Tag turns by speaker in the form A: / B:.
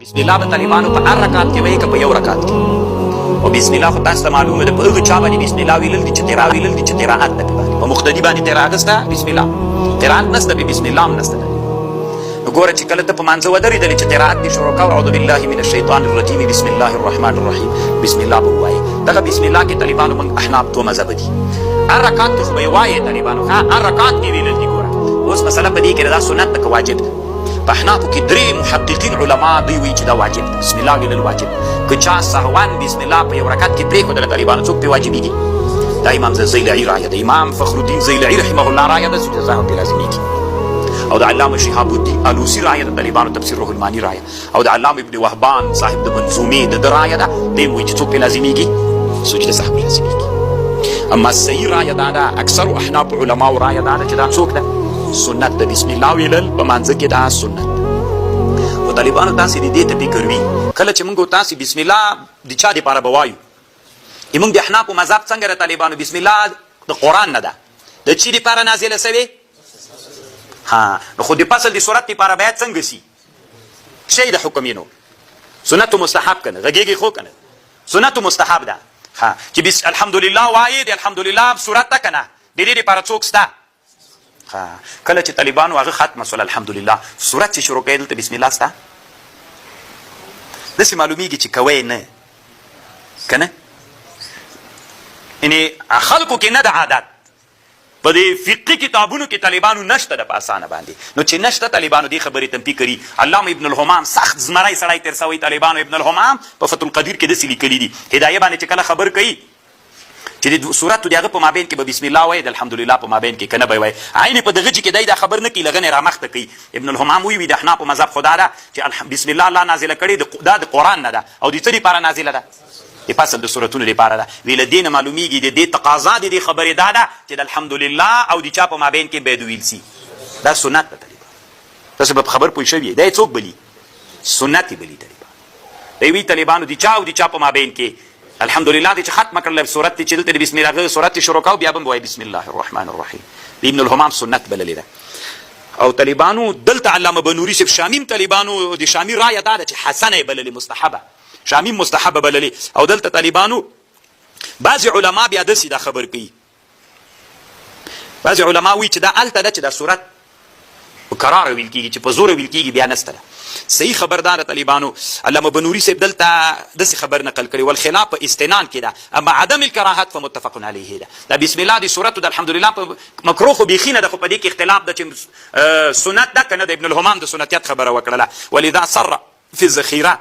A: بسم الله به طالبانو په هر رکعت کې وایي که په یو رکعت کې؟ او بسم الله خو تاسو ته معلومه ده، په هغه چا باندې بسم الله ویل دي چې قرا ویل دي چې قرائت نه باندې، په مقتدي باندې قرائت سته، بسم الله قرائت نسته، به بسم الله هم نسته. نو ګوره چې کله ته په مانځه ودرېدلې چې قرائت دې شروع کړ، اعوذ بالله من الشیطان الرجیم بسم الله الرحمن الرحیم، بسم الله به ووایې. دغه بسم الله کې طالبانو موږ احناف دوه مذهب دي، هر رکعت کې خو به یې وایې طالبانو، ښه هر رکعت کې ویل دي. ګوره اوس مسله په دې کې ده، دا سنت ده که واجب ده؟ په احنافو کې درې محققین علما دوی وایي چې دا واجب ده، بسم الله ویل واجب. که چا سهوا بسم الله په یو رکعت کې پرېښودله طالبانو څوک پرې واجبېږي؟ دا امام زیلعي رایه ده، امام فخرالدین زیلعي رحمه الله رایه ده چې سهو پرې لازمېږي، او د علامه شهاب الدین الوسی رایه ده طالبانو، تفسیر روح المانی رایه، او د علامه ابن وهبان صاحب د منظومې د ده رایه ده، دی وایي چې څوک پرې لازمېږي؟ سجده سهو لازمېږي. اما صحیح رایه دا ده، اکثر احناف علماو رایه دا ده چې دا څوک ده؟ سنت ده. بسم الله ویلل په مانځه کې دا سنت ده. خو طالبانو تاسې د دې ته فکر وي کله چې موږ تاسې بسم الله د چا دپاره به وایو؟ موږ د احنافو مذهب څنګه ده طالبانو؟ بسم الله د قرآن نه ده، د چی دپاره نازله سوې؟ ها، نو خو د فصل د سورت دپاره باید څنګه سي شی د حکمینو سنت مستحب کنه غږیږي خو کنه سنت مستحب ده. ها چې بس الحمدلله وایي د الحمدلله سورت ده کنه، د دې لپاره څوک سته؟ ها کله چې طالبانو هغه ختمه سول الحمدلله سورت چې شروع کړي، دلته بسم الله سته، داسې معلومیږي چې کوی نه کنه، یعنی خلکو کې نه د عادت په دې فقهي کتابونو کې طالبانو نشته د په اسانه باندې. نو چې نشته طالبانو دې خبرې ته فکري. علامه ابن الهمام سخت زمری سړی تېر سوی طالبانو، ابن الهمام په فتح القدیر کې داسې لیکلي دي، هدایه باندې چې کله خبر کوي چې د سورت د هغه په مابین کې به بسم الله وایي، د الحمدلله په مابین کې کنه به وایي، عین په دغه چې کې دی دا خبر نه کوي، لغنه رامخته کوي. ابن الهمام وی د احناف مذهب خدا ده چې بسم الله الله نازله کړي دا د قرآن نه ده، او د څه لپاره نازله ده؟ د فصل د سورتونو لپاره ده. وی له دې نه معلومیږي د دې تقاضا د دې خبرې دا ده چې د الحمدلله او د چا په مابین کې باید ویل سي، دا سنت ده. طالبان تاسو به خبر پوه شوي، دا یې څوک بلی؟ سنت یې بلی طالبان. دی وی طالبانو د چا او د چا په مابین کې الحمدلله دې چې ختمه کړله سورت چې دلته د بسم الله سورت شروع کاو، بیا به وایي بسم الله الرحمن الرحیم. د ابن الهمام سنت بللې ده. او طالبانو دلته علامه بنوري صاحب شامیم طالبانو د شامی رایه دا ده چې حسنه یې بللې، مستحبه شامی مستحبه بللې. او دلته طالبانو بعضې علما بیا داسې دا خبر کوي، بعضې علما وایي چې دا هلته ده چې دا سورت په کراره ویل کېږي، چې په زوره ویل کېږي بیا نسته ده. صحیح خبر دا ده طالبانو علامه بنوري صاحب دلته داسې خبر نقل کړي، والخلاف په استنان کې ده، اما عدم الکراهت فمتفق علیه ده. دا بسم الله د سورت د الحمدلله په مکروه خو بیخي نه ده، خو په دې کې اختلاف ده چې سنت ده که نه ده. ابن الهمام د سنتیت خبره وکړله، ولذا صر في الذخیره.